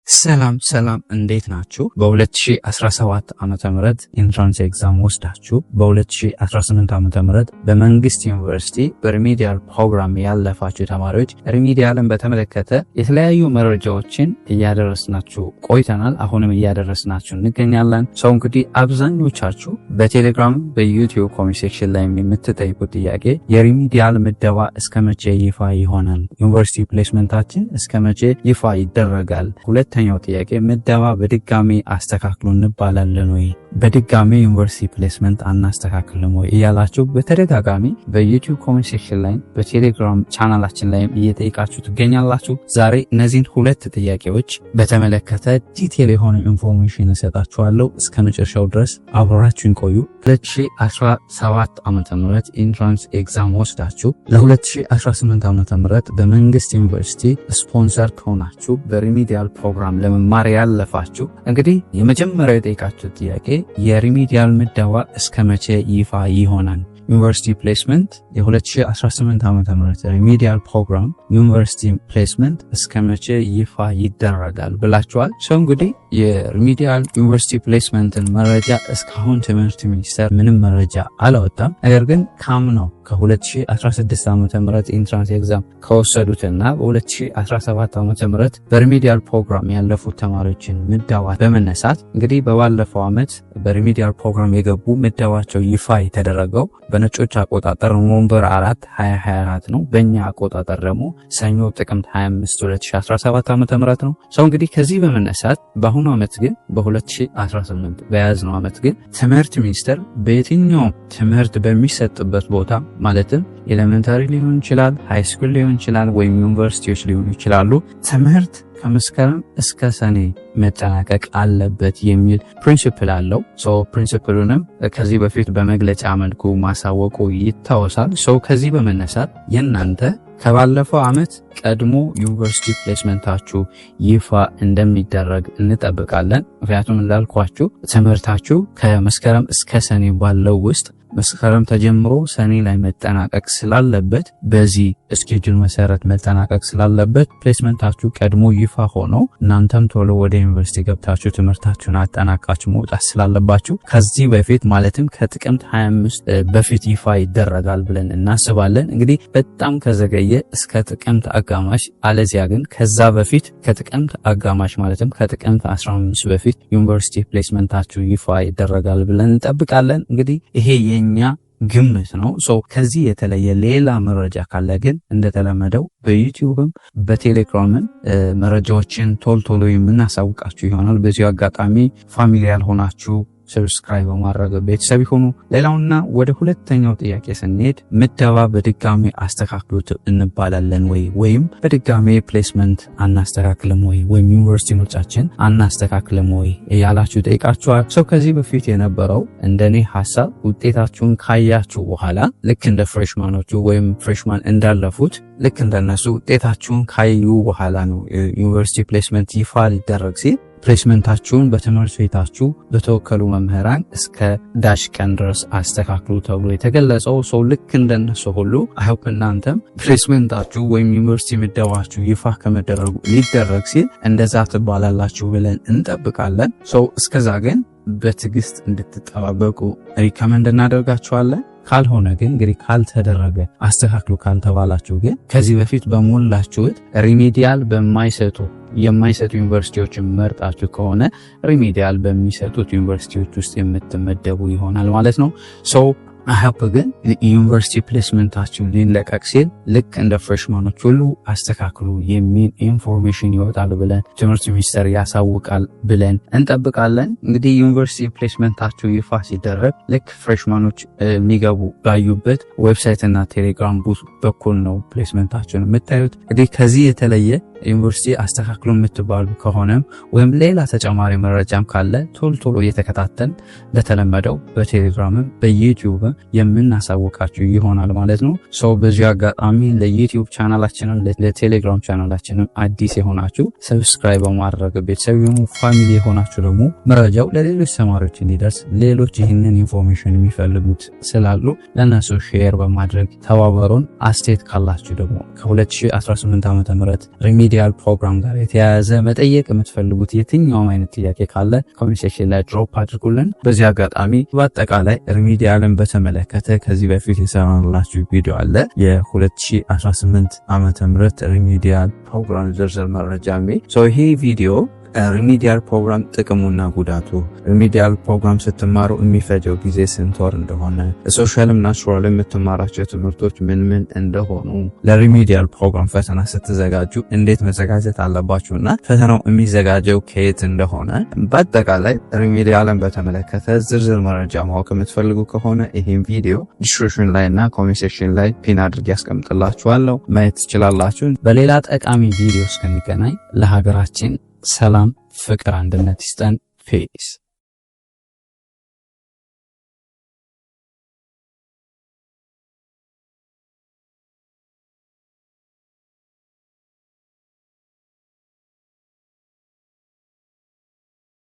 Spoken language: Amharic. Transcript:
ሰላም ሰላም፣ እንዴት ናችሁ? በ2017 ዓ.ም entrance exam ወስዳችሁ በ2018 ዓ.ም በመንግስት ዩኒቨርሲቲ በ remedial ፕሮግራም ያለፋችሁ ተማሪዎች remedial ን በተመለከተ የተለያዩ መረጃዎችን እያደረስናችሁ ቆይተናል። አሁንም እያደረስናችሁ እንገኛለን። So እንግዲህ አብዛኞቻችሁ በቴሌግራም፣ በዩቲዩብ comment section ላይ የምትጠይቁት ጥያቄ የ remedial ምደባ እስከ መቼ ይፋ ይሆናል? ዩኒቨርሲቲ placement ኣችን እስከ መቼ ይፋ ይደረጋል? ሁለተኛው ጥያቄ ምደባ በድጋሚ አስተካክሉ እንባላለን ወይ? በድጋሚ ዩኒቨርሲቲ placement አናስተካክልም ወይ? እያላችሁ በተደጋጋሚ በዩቲዩብ comment section ላይ፣ በቴሌግራም ቻናላችን ላይም እየጠየቃችሁ ትገኛላችሁ። ዛሬ እነዚህን ሁለት ጥያቄዎች በተመለከተ detail የሆነ information እሰጣችኋለሁ። እስከ መጨረሻው ድረስ አብራችሁን ቆዩ። 2017 ዓ.ም entrance exam ወስዳችሁ ለ2018 ዓ.ም በመንግስት ዩኒቨርሲቲ ስፖንሰር ሆናችሁ በ remedial ፕሮግራም ለመማር ያለፋችሁ፣ እንግዲህ የመጀመሪያው የጠየቃችሁ ጥያቄ የ remedial ምደባ እስከ መቼ ይፋ ይሆናል? ዩኒቨርሲቲ placement የ2018 ዓ.ም remedial ፕሮግራም ዩኒቨርሲቲ placement እስከ መቼ ይፋ ይደረጋል ብላችኋል። So እንግዲህ የ remedial ዩኒቨርሲቲ placement ን መረጃ እስካሁን ትምህርት ሚኒስቴር ምንም መረጃ አላወጣም። ነገር ግን ካምናው ከ2016 ዓ.ም entrance exam ከወሰዱትና በ2017 ዓ.ም በ remedial ፕሮግራም ያለፉት ተማሪዎችን ምደባ በመነሳት፣ እንግዲህ በባለፈው ዓመት በ remedial ፕሮግራም የገቡ ምደባቸው ይፋ የተደረገው በነጮች አቆጣጠር November 4 2024 ነው። በእኛ አቆጣጠር ደግሞ ሰኞ ጥቅምት 25 2017 ዓ.ም ነው። So እንግዲህ ከዚህ በመነሳት በአሁኑ ዓመት ግን፣ በ2018 በያዝነው ዓመት ግን ትምህርት ሚኒስቴር በየትኛውም ትምህርት በሚሰጥበት ቦታ፣ ማለትም elementary ሊሆን ይችላል፣ high school ሊሆን ይችላል፣ ወይም ዩኒቨርሲቲዎች ሊሆኑ ይችላሉ፣ ትምህርት ከመስከረም እስከ ሰኔ መጠናቀቅ አለበት የሚል principle አለው። So principle ኡንም ከዚህ በፊት በመግለጫ መልኩ ማሳወቁ ይታወሳል። So ከዚህ በመነሳት የእናንተ ከባለፈው ዓመት ቀድሞ ዩኒቨርሲቲ placement ኣችሁ ይፋ እንደሚደረግ እንጠብቃለን። ምክንያቱም እንዳልኳችሁ ትምህርታችሁ ከመስከረም እስከ ሰኔ ባለው ውስጥ፣ መስከረም ተጀምሮ ሰኔ ላይ መጠናቀቅ ስላለበት፣ በዚህ schedule መሰረት መጠናቀቅ ስላለበት፣ placement ኣችሁ ቀድሞ ይፋ ሆኖ እናንተም ቶሎ ወደ ዩኒቨርሲቲ ገብታችሁ ትምህርታችሁን አጠናቃችሁ መውጣት ስላለባችሁ ከዚህ በፊት፣ ማለትም ከጥቅምት 25 በፊት ይፋ ይደረጋል ብለን እናስባለን። እንግዲህ በጣም ከዘገየ እስከ ጥቅምት አጋማሽ፣ አለዚያ ግን ከዛ በፊት፣ ከጥቅምት አጋማሽ ማለትም ከጥቅምት 15 በፊት ዩኒቨርሲቲ placement ኣችሁ ይፋ ይደረጋል ብለን እንጠብቃለን። እንግዲህ ይሄ የኛ ግምት ነው። So ከዚህ የተለየ ሌላ መረጃ ካለ ግን እንደተለመደው በዩቲዩብም በቴሌግራምም መረጃዎችን ቶሎ ቶሎ የምናሳውቃችሁ ይሆናል። በዚሁ አጋጣሚ family ያልሆናችሁ subscribe በማድረግ ቤተሰብ ይሁኑ። ሌላውና ወደ ሁለተኛው ጥያቄ ስንሄድ ምደባ በድጋሚ አስተካክሉት እንባላለን ወይ፣ ወይም በድጋሚ placement አናስተካክልም ወይ፣ ወይም ዩኒቨርሲቲ ምርጫችን አናስተካክልም ወይ እያላችሁ ጠይቃችኋል። So ከዚህ በፊት የነበረው እንደኔ ሀሳብ ውጤታችሁን ካያችሁ በኋላ፣ ልክ እንደ freshman ኦቹ ወይም freshman እንዳለፉት፣ ልክ እንደነሱ ውጤታችሁን ካዩ በኋላ ነው ዩኒቨርሲቲ placement ይፋ ሊደረግ ሲል placement ኣችሁን በትምህርት ቤታችሁ በተወከሉ መምህራን እስከ dash ቀን ድረስ አስተካክሉ ተብሎ የተገለጸው። So ልክ እንደነሱ ሁሉ I hope እናንተም placement ኣችሁ ወይም ዩኒቨርሲቲ ምደባችሁ ይፋ ከመደረጉ ሊደረግ ሲል እንደዛ ትባላላችሁ ብለን እንጠብቃለን። So እስከዛ ግን በትዕግስት እንድትጠባበቁ recommend እናደርጋችኋለን። ካልሆነ ግን፣ እንግዲህ ካልተደረገ፣ አስተካክሉ ካልተባላችሁ ግን ከዚህ በፊት በሞላችሁት remedial በማይሰጡ የማይሰጡ ዩኒቨርሲቲዎችን መርጣችሁ ከሆነ remedial በሚሰጡት ዩኒቨርሲቲዎች ውስጥ የምትመደቡ ይሆናል ማለት ነው። So I hope ግን ዩኒቨርሲቲ placement ኣችሁ ሊለቀቅ ሲል ልክ እንደ freshman ኦች ሁሉ አስተካክሉ የሚል information ይወጣል ብለን፣ ትምህርት ሚኒስቴር ያሳውቃል ብለን እንጠብቃለን። እንግዲህ ዩኒቨርሲቲ placement ኣችሁ ይፋ ሲደረግ ልክ freshman ኦች የሚገቡ ባዩበት website እና ቴሌግራም bot በኩል ነው placement ኣችሁን የምታዩት። እንግዲህ ከዚህ የተለየ ዩኒቨርሲቲ አስተካክሉ የምትባሉ ከሆነም ወይም ሌላ ተጨማሪ መረጃም ካለ ቶሎ ቶሎ እየተከታተልን እንደተለመደው በቴሌግራምም በዩቲዩብም የምናሳውቃችሁ ይሆናል ማለት ነው። So በዚሁ አጋጣሚ ለ YouTube ቻናላችንም ለቴሌግራም ቻናላችንም አዲስ የሆናችሁ subscribe በማድረግ ቤተሰብ የሆኑ፣ family የሆናችሁ ደግሞ መረጃው ለሌሎች ተማሪዎች እንዲደርስ፣ ሌሎች ይህንን information የሚፈልጉት ስላሉ ለእነሱ share በማድረግ ተባበሩን። አስተያየት ካላችሁ ደግሞ ከ2018 ዓ.ም remedial program ጋር የተያያዘ መጠየቅ የምትፈልጉት የትኛውም አይነት ጥያቄ ካለ comment section ላይ drop አድርጉልን። በዚህ አጋጣሚ በአጠቃላይ remedial ን በተመለከተ ከዚህ በፊት የሰራንላችሁ ቪዲዮ አለ፣ የ2018 ዓ.ም remedial program ዝርዝር መረጃ የሚል። ይሄ ቪዲዮ remedial program ጥቅሙና ጉዳቱ፣ remedial program ስትማሩ የሚፈጀው ጊዜ ስንት ወር እንደሆነ፣ social ም natural የምትማራቸው ትምህርቶች ምን ምን እንደሆኑ፣ ለ remedial program ፈተና ስትዘጋጁ እንዴት መዘጋጀት አለባችሁ እና ፈተናው የሚዘጋጀው ከየት እንደሆነ፣ በአጠቃላይ remedial ን በተመለከተ ዝርዝር መረጃ ማወቅ የምትፈልጉ ከሆነ ይህም ቪዲዮ description ላይ እና comment section ላይ pin አድርጌ ያስቀምጥላችኋለሁ፣ ማየት ትችላላችሁ። በሌላ ጠቃሚ ቪዲዮ እስከንገናኝ ለሀገራችን ሰላም፣ ፍቅር፣ አንድነት ይስጠን። Peace.